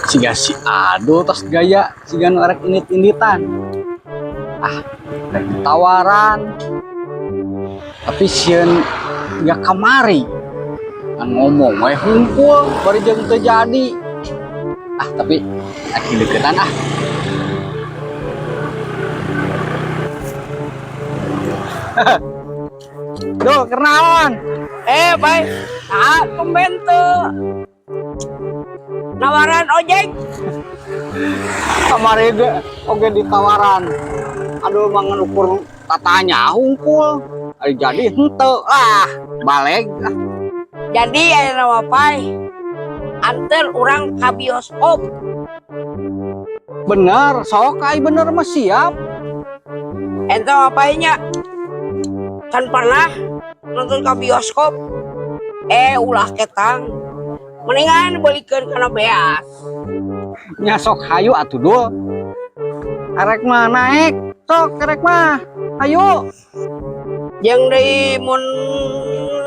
Siga si Adul tos gaya siga nu arek indit-inditan. Ah, rek tawaran. Tapi sieun ya kamari. Kan ngomong we hungkul bari jeung teu jadi. Ah, tapi lagi deketan ah. Duh, kenalan. Eh, baik. Ah, tumben tuh. Nawaran ojek. Kamari ge oge ditawaran. Aduh, mangan ukur tatanya hungkul. Ari jadi henteu lah, baleg ah. Jadi aya nama pai. Anter urang ka bioskop. Bener, sok ai bener mah siap. Ente mah pai nya. Kan pernah nonton ka bioskop. Eh, ulah ketang. Mendingan belikeun kana beas. Nya sok hayu atuh Dul. Arek mah naik, sok arek mah. Hayu. Jeung deui mun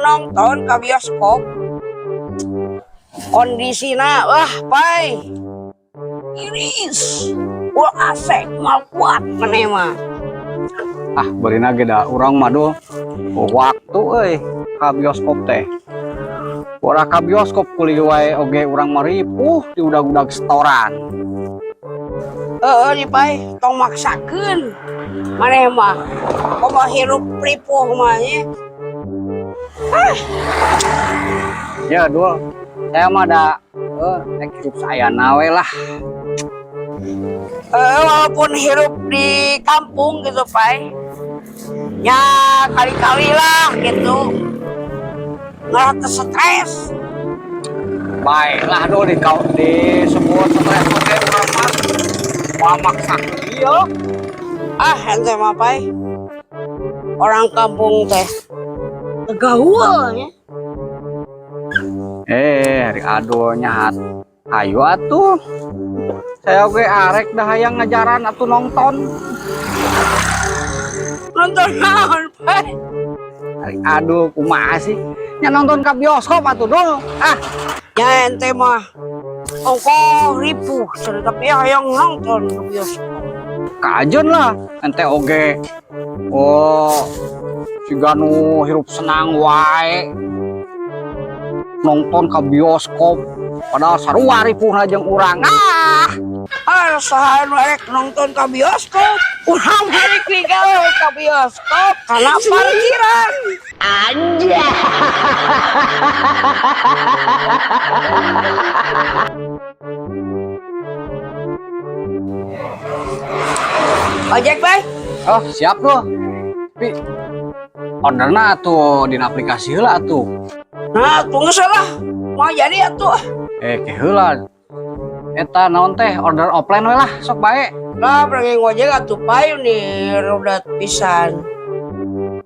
nonton ka bioskop kondisina wah pai iris ulah AC mal kuat maneh mah. Ah, beurina ge da urang mah Dul. Waktu euy ka bioskop teh. Ora ka bioskop kuli wae oge urang mah ripuh di udag-udag setoran. Heeh di pai tong maksakeun maneh mah komo hirup ripuh mah nya. Ya Dul, saya mah da rek hirup saayana we lah. Walaupun hirup di kampung gitu pai ya kali-kali lah gitu ngerasa stres. Baiklah Dul, di kau disebut stres oge urang mah. Moal maksakeun ieu. Ah, ente mah pai orang kampung teh gaul ya. Eh, ari Adul nyahat. Ayo atuh. Saya oge arek dah hayang ngajaran atuh nonton. Nonton naon pai? Ari Adul kumaha sih? Nya nonton ka bioskop atuh Dul. Ah, ya ente mah ongkoh ripuh cenah, tapi hayang nonton ke bioskop. Kajen lah ente oge. Oh, siga nu hirup senang wae. Nonton ka bioskop padahal sarua ripuhna jeung urang. Ah, ah saha nu erek nonton ka bioskop, urang balik digawe ka bioskop karena parkiran. Anjay. Ojek bay. Oh, siap loh. Tapi orderna atuh dina aplikasi heula atuh. Nah, tunggu salah. Mau jadi atuh. Eh, ke heula. Eta naon teh order offline we lah, sok bae. Lah, pergi ngojek atuh pai nih rodat pisan.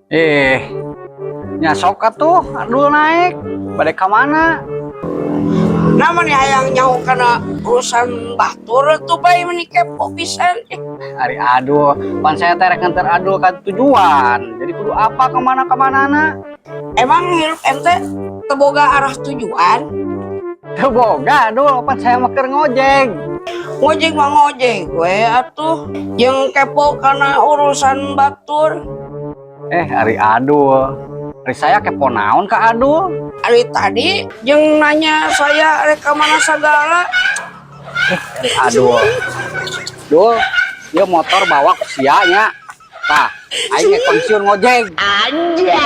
Eh, nya sok atuh, Adul naik. Bade ka mana? Nah, mani hayang nyaho kana urusan batur tuh pai meni kepo pisan. Ari Adul, pan saya teh rek nganter Adul ka tujuan. Jadi kudu apa kemana kemanana? Emang hirup ente teu boga arah tujuan? Teu boga Adul, pan saya mah keur ngojek. Ngojek mah ngojek we atuh. Jeung kepo kana urusan batur. Eh, ari Adul. Ari saya kepo naon ka Adul? Ari tadi jeung nanya saya rek ka mana sagala. Ari Adul. Dul, ieu motor bawa ku sia nya. Tah, aing ge pensiun ngojek. Anjay.